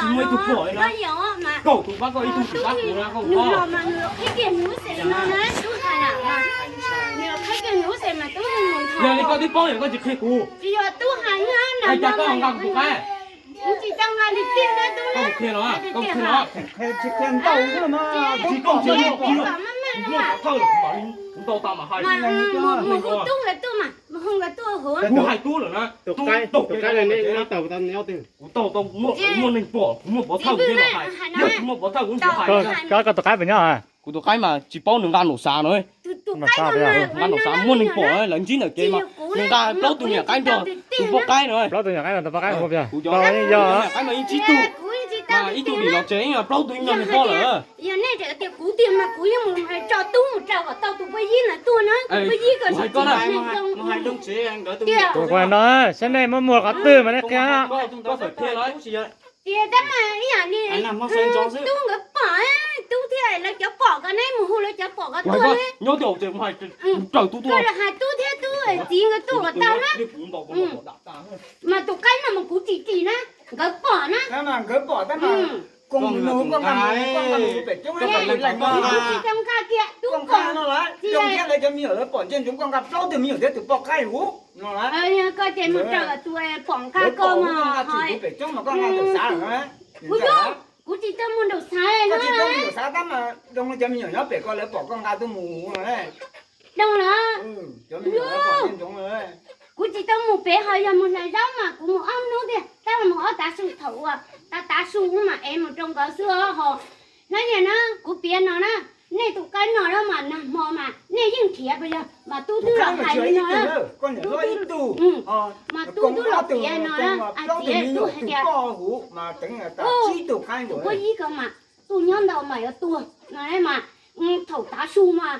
Muaj ib tug pom no, kaum tus pab koj, ib tug pab kuv na, kaum tus. Nws los mas nws qhib kiag nws lub xeem no na, tub hais na. Nws qhib kiag nws lub xeem mas tub, yog li koj twb paub yog koj tsis qhia kuv. Tsis yog tub hais na, cas koj nqa kuv tus qaib? Kuv tsis tau nqa li tiag na tub na. Koj qhia los, koj qhia los. Tsis qhia ntau na, tsis qhia ntau na. Mus hu tub nkawd tuaj mas, mus hu nkawd tuaj hauv. Kuv hais tub lawm na, tus qaib, tus qaib ne, neb tau tau nyob twg? Kuv tau tau muaj neeg pom, kuv muaj pov thawj kuv thiaj los hais, yog kuv muaj pov thawj kuv tsis hais. Koj tus qaib puas nyob? Kuv tus qaib mas tsis paub nws nqa nraum xav no. Nqa nraum xav muaj neeg pom, lawv ntsib ntawm kev mas nws nqa plaub tus niam qaib nrog tus poj qaib no. Plaub tus niam qaib nrog tus poj qaib, kuv cov niam qaib mas yeej tsib tug, mas ib tug dim los tsev, plaub tus yeej nrog nws poj lawm. Yog nej tias kuv tiag mas kuv yeej mus tso tub mus raws kom tau tus poj yib ntawd tuaj na, tus poj yib ko. Kuv hais no, saib nej muab muag qhov twg mas nej qhia. Tias tab mas ib yam li tub nkawd pom, tub thiab lawv cov pom ko, neb mus hu lawv cov pom ko tuaj. Nyob twj ywm, raws tub tuaj, hais tub thiab tub txiv nkawd tuaj kom tau na. Mas tus qaib no mas kuv tsis ris na, nkawd pom na. Nkawd pom tab mas koom nug koj nqa mus, koj nqa mus pem roob, kuv tsis tau nqa kiag, tub pom no lawm, zoo thiab lawv cov me nyuam lawv pom ntsia ntsoov koj nqa plaub tug me nyuam thiab tus poj qaib huv no lawm. Koj ces mus raws tus pom nqa koj mas, pem roob mas koj nqa ntawm xav lawm na. Kuv tsis tau mus nraum xav, koj tsis tau mus nraum xav tab mas zoo li cov me nyuam nyob pem ko lawv pom koj nqa tuaj mus huv no. Zoo lawm. Cov me nyuam lawv pom ntsia ntsoov lawm. Kuv tsis tau mus pem, ho yog mus hlais zaub mas kuv mus ob hnub tiag, tab mas mus ob tav su, thaum uas tav tav su mas ev mus rau nkawd xwb os. Ho hnab yog na, kuv piav no na, nej tus qaib no mas nag hmo mas nej yeej nrhiav puas yog? Mas tub twb los hais li no, mas tub twb los piav no, hais tias tub hais tias, tus poj yib ko mas tuaj nyob ntau mas yuav tuag no mas, thaum tav su mas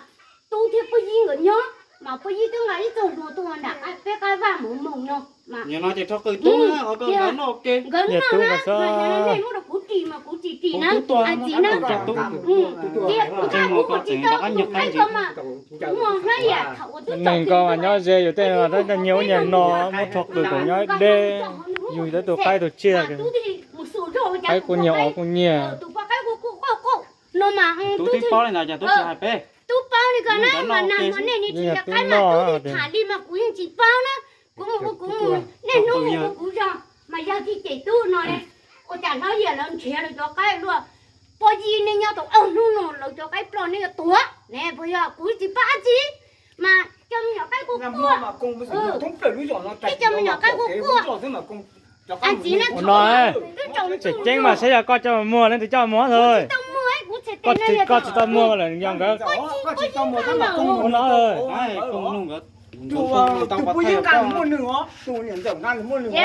tub thiab poj yib nkawd nyob, mas poj yib twb nqa ib txoj hlua tuaj nram peb qab vaj mus moog no. Nkawd noj na, mas nej muab rau kuv ris mas kuv tsis ris na, hais txiv na. Kuv tsis tau mus tus qaib ko mas, kuv mus hlab yam thaum uas twb neeg ko mas nyob ze yus tej no tab nyias ub nyias no, muab rho qws koom nyob deb, yus tus qaib tus tsiaj, qaib kuj nyias os kuj nyias. No mas tub twb paub li ntawd, tub tsis hais peb. Tub paub li ko na, mas nag hmo nej nim tsis yog qaib mas tub tham li mas kuv yeej tsis paub na. Kuv mus ua kuv mus, nej hnub mus ua kuv zog, mas yog tib cem tub no li. Ua cas hnub yam lawv nrhiav lawv cov qaib luaj, poj yib nej nyob tau ob hnub no lawv cov qaib ploj nej yuav tuag ne, puas yog? Kuv tsis paub dab tsi, mas cov me nyuam qaib kuj quaj, ib cov me nyuam qaib kuj quaj. Hais txiv na, tseem ceeb mas saib yog koj coj muag leej twg coj muag xwb. Koj tsis tau muag lawm yog nkawd. Tus poj yib nqa muaj nws os, tus niam ntxawm nqa nws muaj nws os.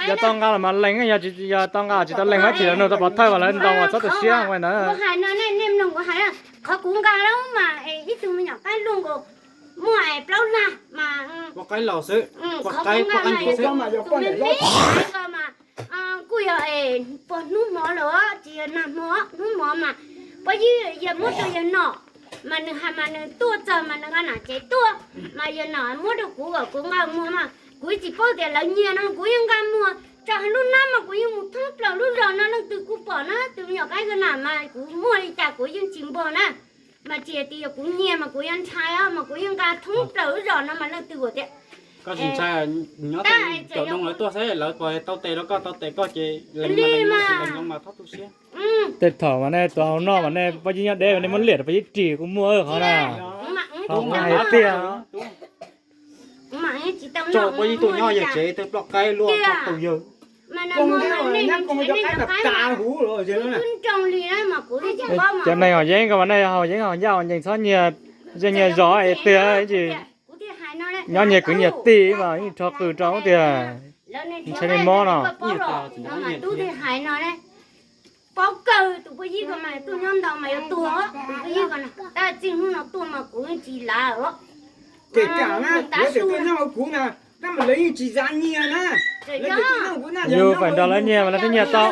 Yog tau nqa los mas lees, yog tsis tau nqa tsis tau lees mas thim los nug tau pov thawj mas lawv ntaus mas txhob tu siab ua ntawd. Kuv hais no nej mloog kuv hais, qhov kuv nqa lawm mas ib tug me nyuam qaib luaj nkaus, muaj plaub lag mas, poj qaib laus xwb, poj qaib, poj qaib ntsuav xwb. Tus me me ko mas kuj yog puag hnub hmo lawm, tsis yog nag hmo, hnub hmo mas poj yib yawg muab rau yawg nom, mas nws hais mas nws tuaj txog mas nws nqa nam tsev tuaj, mas yawg nom muab rau kuv kom kuv nqa muag mas kuv tsis paub tias lawv nyiag no kuv yeej nqa muag, tso hauv lub hnab mas kuv yeej mus thoob plaws lub zos no, leej twg kuj pom na, tus me nyuam qaib ko na mas kuv muag li cas kuv yeej tsis npog na. Mas tsis hais tias yog kuv nyiag mas kuv yuav ntshai os, mas kuv yeej nqa thoob plaws lub zos no mas leej twg ua tias. Koj tsis ntshai, nyob tom doo lawv tuaj xwb lawv puas tau tes rau koj, tau tes koj ces lees mas lees, tsis lees mas txhob tu siab. Tej thaum mas nej tuav hauv no mas nej poj yib nyob deb mas nej muab liam rau poj yib ris kuj muaj qhov na. Hais tiag. Tso poj yib tuaj nyob yawg tsev twb ploj qaib luaj tau yawg. Cov neeg haus yeeb ko mas nej haus yeeb haus ncaj haus ncees txhob nyiag zej nyiag zos es tiag, nyob nyias kwv nyias tij mas yeej rho qws rau tiag, ntshai nej mob no. Paub kawg tus poj yib ko mas tuaj nyob ntau mas yuav tuag, tus poj yib ko na, tab txij hnub no tuaj mas kuv yeej tsis lav os. Yus feem nrog lawv nyiag mas lawv twb nyiag tau.